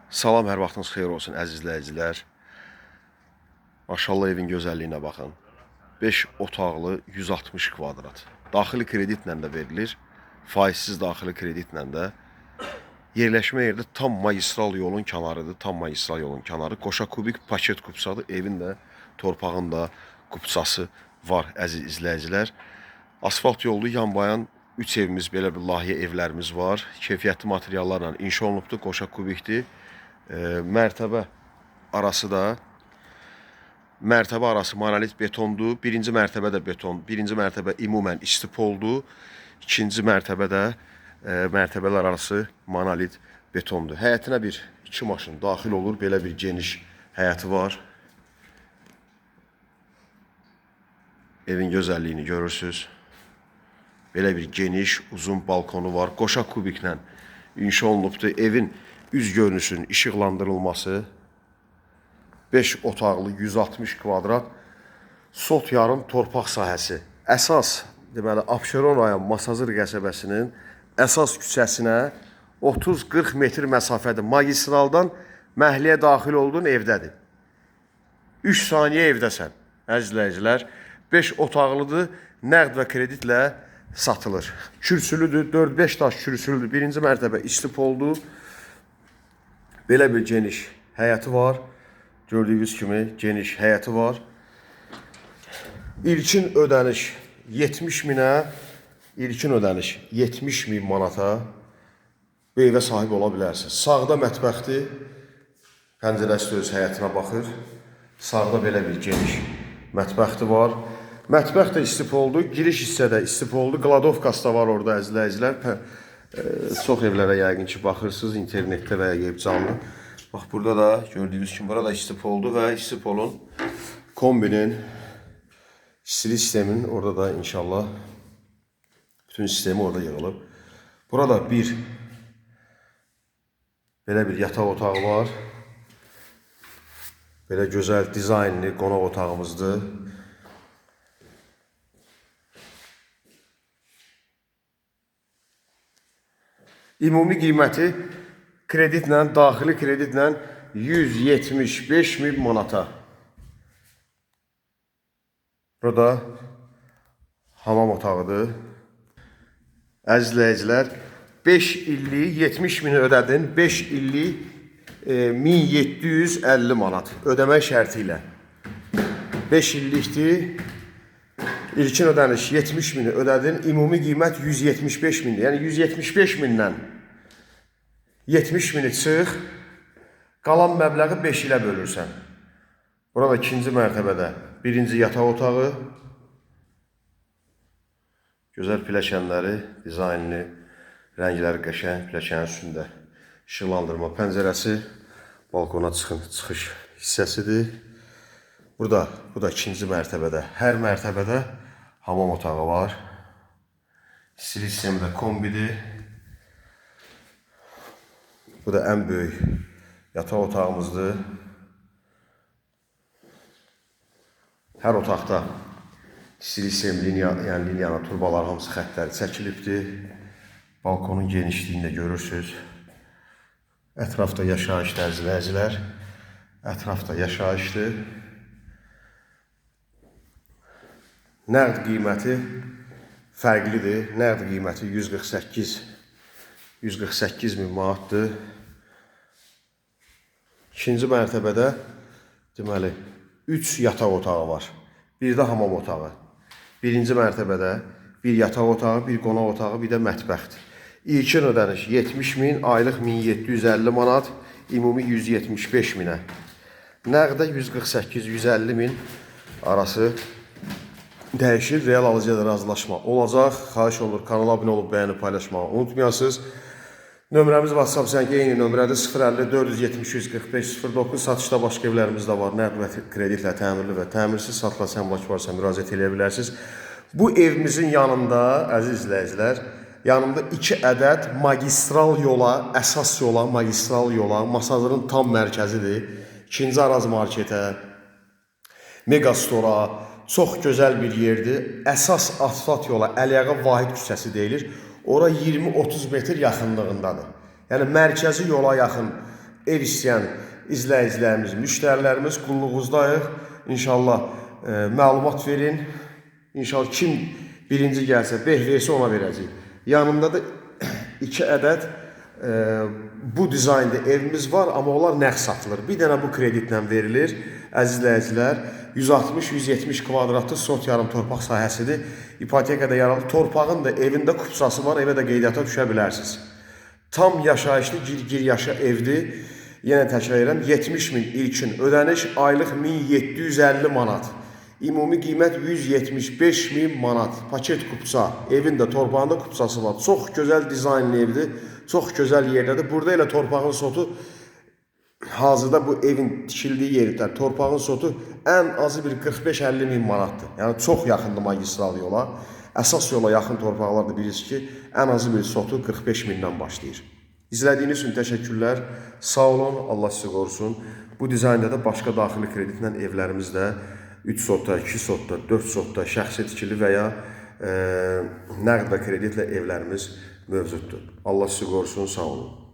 Salam, hər vaxtınız xeyir olsun əziz izləyicilər. Maşallah, evin gözəlliyinə baxın. 5 otaqlı 160 kvadrat. Daxili kreditlə də verilir. Faizsiz daxili kreditlə də. Yerləşmə yerdə tam magistral yolun kənarıdır. Tam magistral yolun kənarı. Qoşa kubik paket kupçadır. Evin də torpağın da kupçası var əziz izləyicilər. Asfalt yollu yan-bayan 3 evimiz, belə bir layihə evlərimiz var. Keyfiyyətli materiallarla inşa olunubdur. Qoşa kubikdir. Mərtəbə arası da mərtəbə arası monolit betondur. Birinci mərtəbə də beton. Birinci mərtəbə ümumən istipoldur. İkinci mərtəbə də mərtəbələr arası monolit betondur. Həyətinə bir iki maşın daxil olur. Belə bir geniş həyəti var. Evin gözəlliyini görürsüz. Belə bir geniş, uzun balkonu var. Qoşa kubiklə inşa olunubdur. Evin üz görünüşünün işıqlandırılması 5 otaqlı 160 kvadrat sot yarım torpaq sahəsi. Əsas, deməli, Abşeron rayon Masazır qəsəbəsinin əsas küçəsinə 30-40 metr məsafədir. Magistraldan məhəlləyə daxil oldun, evdədir. 3 saniyə evdəsən, əziz izləyicilər. 5 otaqlıdır, nəqd və kreditlə satılır. Kürsülüdür, 4-5 daş kürsülüdür. Birinci mərtəbə istipoldur. Belə bir geniş həyəti var. Gördüyünüz kimi geniş həyəti var. İlkin ödəniş 70 minə, ilkin ödəniş 70 min manata bu evə sahib ola bilərsiniz. Sağda mətbəxdir. Pəncərəsi də öz həyətinə baxır. Sağda belə bir geniş mətbəxti var. Mətbəx də istipoldur. Giriş hissə də istipoldur. Qladovkası da var orada əziz izləyicilər. Çox evlərə yəqin ki baxırsınız internetdə və ya gəlib canlı. Bax burada da gördüyünüz kimi burada istipoldur və istipolun kombinin istilik sisteminin orada da inşallah bütün sistemi orada yığılıb. Burada bir belə bir yataq otağı var. Belə gözəl dizaynlı qonaq otağımızdır. Ümumi qiyməti kreditlə, daxili kreditlə 175 min manata. Burada hamam otağıdır. Əziz izləyicilər, 5 illik 70 mini ödədin, 5 illik 1750 manat ödəmək şərti ilə. 5 illikdir. İlkin ödəniş 70 mini ödədin, ümumi qiymət 175 mindir. Yəni 175 mindən 70 mini çıx, qalan məbləği 5 ilə bölürsən. Burada ikinci mərtəbədə birinci yataq otağı, gözəl pilləkənləri, dizaynlı, rəngləri qəşəng, pilləkənin üstündə işıqlandırma pəncərəsi, balkona çıxış hissəsidir. Burada, bu da ikinci mərtəbədə. Hər mərtəbədə hamam otağı var. İstilik sistemi də kombidir. Bu da ən böyük yataq otağımızdır. Hər otaqda istilik sistemi liniya, yəni liniyanın turbaları hamısı xəttləri çəkilibdir. Balkonun genişliyini də görürsünüz. Ətrafda yaşayışdır əziz izləyicilər. Ətrafda yaşayışdır. Nəqd qiyməti fərqlidir. Nəqd qiyməti 148 min manatdır. İkinci mərtəbədə deməli 3 yataq otağı var. Bir də hamam otağı. Birinci mərtəbədə bir yataq otağı, bir qonaq otağı, bir də mətbəxdir. İlkin ödəniş 70 min, aylıq 1750 manat, ümumi 175 minə. Nəqdə 148-150 min arası dəyişir. Real alıcıya da razılaşma olacaq. Xahiş olunur kanala abunə olub bəyənib paylaşmağı unutmayasınız. Nömrəmiz WhatsApp zəng eyni nömrədir 050 470 145 09. Satışda başqa evlərimiz də var. Nəqd və kreditlə təmirli və təmirsiz satılan əmlak varsa müraciət eləyə bilərsiniz. Bu evimizin yanında, əziz izləyicilər, yanında 2 ədəd magistral yola, əsas yola, magistral yola, Masazırın tam mərkəzidir. İkinci Araz marketə, Megastora, çox gözəl bir yerdir. Əsas asfalt yola Əliağa Vahid küçəsi deyilir. Ora 20-30 metr yaxınlığındadır. Yəni mərkəzi yola yaxın Ev istəyən izləyicilərimiz, müştərilərimiz qulluğunuzdayıq. İnşallah məlumat verin. İnşallah kim birinci gəlsə, beh versə ona verəcəyik. Yanında da 2 ədəd bu dizaynda evimiz var, amma onlar nəğd satılır. Bir dənə bu kreditlə verilir. Əziz izləyicilər, 160-170 kvadratlı sot yarım torpaq sahəsidir. İpotekada yaralı. Torpağın da evində kupsası var, evə də qeydiyyata düşə bilərsiniz. Tam yaşayışlı gir-gir yaşa evdir. Yenə təkrar edirəm, 70 min ilkin ödəniş, aylıq 1750 manat. Ümumi qiymət 175 min manat. Paket kupça, evin də torpağın da kupçası var. Çox gözəl dizaynlı evdir. Çox gözəl yerdədir. Burada elə torpağın sotu hazırda bu evin tikildiyi yerdə torpağın sotu ən azı bir 45-50 min manatdır. Yəni çox yaxındır magistral yola. Əsas yola yaxın torpaqlar da bilirsiniz ki, ən azı bir sotu 45 mindən başlayır. İzlədiyiniz üçün təşəkkürlər. Sağ olun, Allah sizi qorusun. Bu dizaynda da başqa daxili kreditlə evlərimiz də 3 sotda, 2 sotda, 4 sotda şəxsi tikili və ya nəqd və kreditlə evlərimiz mövcuddur. Allah sizi qorusun, sağ olun.